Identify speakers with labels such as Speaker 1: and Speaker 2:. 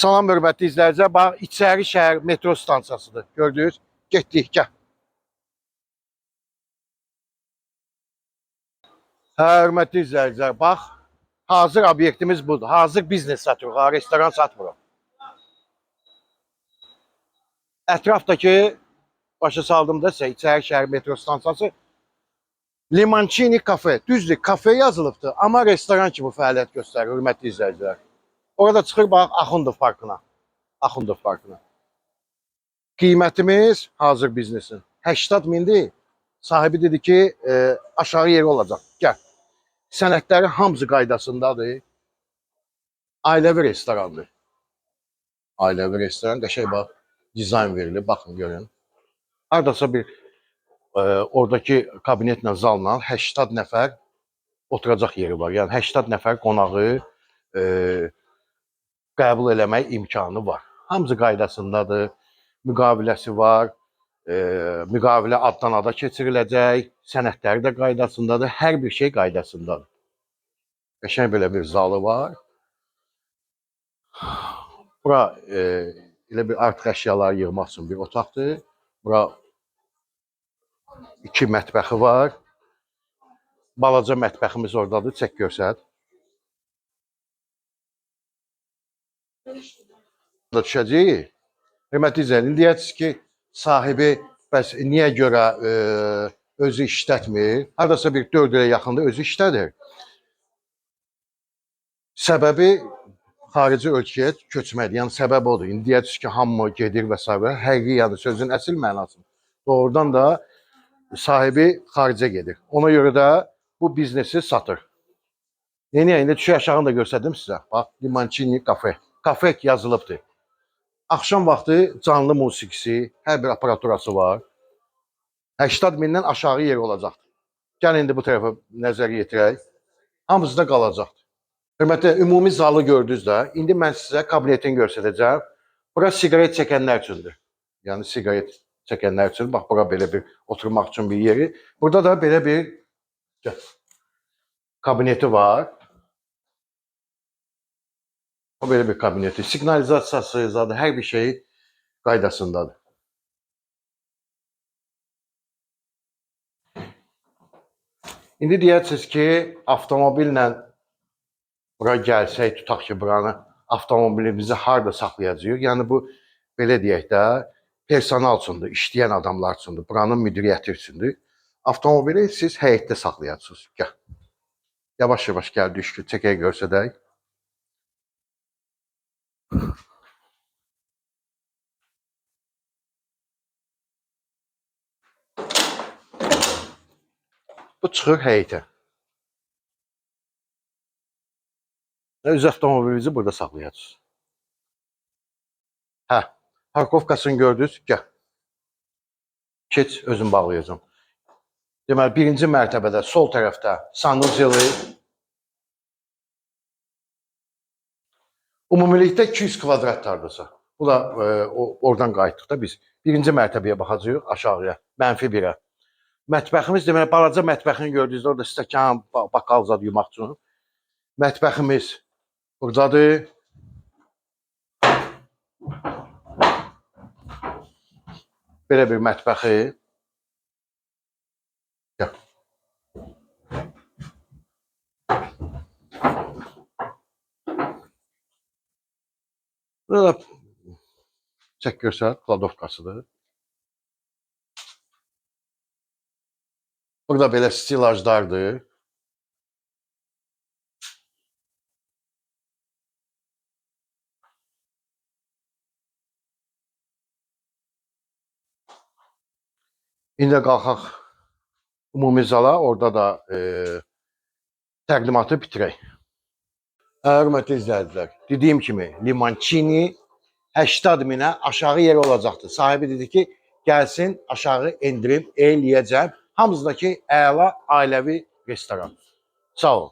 Speaker 1: Salam hörmətli izləyicilər. Bax, İçəri şəhər metro stansiyasıdır. Gördünüz? Getdik, gəl. Hə, hörmətli izləyicilər, bax, hazır obyektimiz budur. Hazır biznes satırıq, ha, restoran satmırıq. Ətrafdakı başa saldım da sizə İçəri şəhər metro stansiyası Limancini kafe. Düzdür, kafe yazılıbdır, amma restoran kimi fəaliyyət göstərir, hörmətli izləyicilər. Orada çıxır bax Axundov parkına. Axundov parkına. Qiymətimiz hazır biznesin 80 mindir. Sahibi dedi ki, aşağı yeri olacaq. Gəl. Sənədləri hamısı qaydasındadır. Ailəvi restorandır. Ailəvi restoran qəşəng bax dizayn verilib. Baxın görün. Hardasa bir oradakı kabinetlə zalla 80 nəfər oturacaq yeri var. Yəni 80 nəfər qonağı qəbul eləmək imkanı var. Hamısı qaydasındadır. Müqaviləsi var. Müqavilə addan ada keçiriləcək. Sənədləri də qaydasındadır. Hər bir şey qaydasındadır. Qəşəng belə bir zalı var. Bura elə bir artıq əşyaları yığmaq üçün bir otaqdır. Bura iki mətbəxi var. Balaca mətbəximiz oradadır. Çək görsət. Da düşəcəyik. Hörmətli izləyicilər, deyərsiniz ki, sahibi bəs niyə görə özü işlətmir? Hardasa bir 4 ilə yaxında özü işlədir. Səbəbi xarici ölkəyə köçməkdir. Yəni səbəb odur. İndi deyərsiniz ki, hamı gedir və s. Həqiqi, yəni sözün əsl mənası. Doğrudan da sahibi xaricə gedir. Ona görə də bu biznesi satır. Yeni indi düşək aşağını da göstərdim sizə. Bax, Limancini kafe. Kafe yazılıbdır. Axşam vaxtı canlı musiqisi, hər bir aparaturası var. 80 mindən aşağı yer olacaqdır. Gəlin indi bu tərəfə nəzər yetirək. Hamısı da qalacaqdır. Hörmətli ümumi zalı gördünüz də. İndi mən sizə kabinetini göstərəcəm. Bura siqaret çəkənlər üçündür. Yəni siqaret çəkənlər üçün bax bura belə bir oturmaq üçün bir yeri. Burada da belə bir kabineti var. O belə bir kabineti. Siqnalizasiyası, zadı hər bir şey qaydasındadır. İndi deyərsiniz ki, avtomobillə bura gəlsək, tutaq ki, buranı avtomobilimizi harda saxlayacağıq? Yəni bu belə deyək də personal üçündür, işləyən adamlar üçündür, buranın müdiriyyəti üçündür. Avtomobili siz həyətdə saxlayacaqsınız. Gəl. Yavaş-yavaş gəl düş ki, çəkək göstərək. Bu çıxır həyətə. Öz avtomobilinizi burada saxlayacaqsınız. Hə, parkovkasını gördünüz? Gəl. Keç, özüm bağlayacağam. Deməli, birinci mərtəbədə sol tərəfdə sanuzeli. Ümumilikdə 200 kvadrat hardasa. Bu da oradan qayıtdıq da biz. Birinci mərtəbəyə baxacağıq, aşağıya, -1-ə. Mətbəximiz deməli, balaca mətbəxini gördünüz, orada stəkan, bakal zad yumaq üçün. Mətbəximiz buradadır. Belə bir mətbəxi. Gəl. Burada çək görsət, kladovkasıdır. Burada belə stilajlardır. İndi qalxaq ümumi zala, orada da təqdimatı bitirək. Hörmətli izləyicilər, dediyim kimi Limancini 80 minə aşağı yer olacaqdır. Sahibi dedi ki, gəlsin aşağı endirim eləyəcəm. Hamısındakı əla ailəvi restoran. Sağ ol.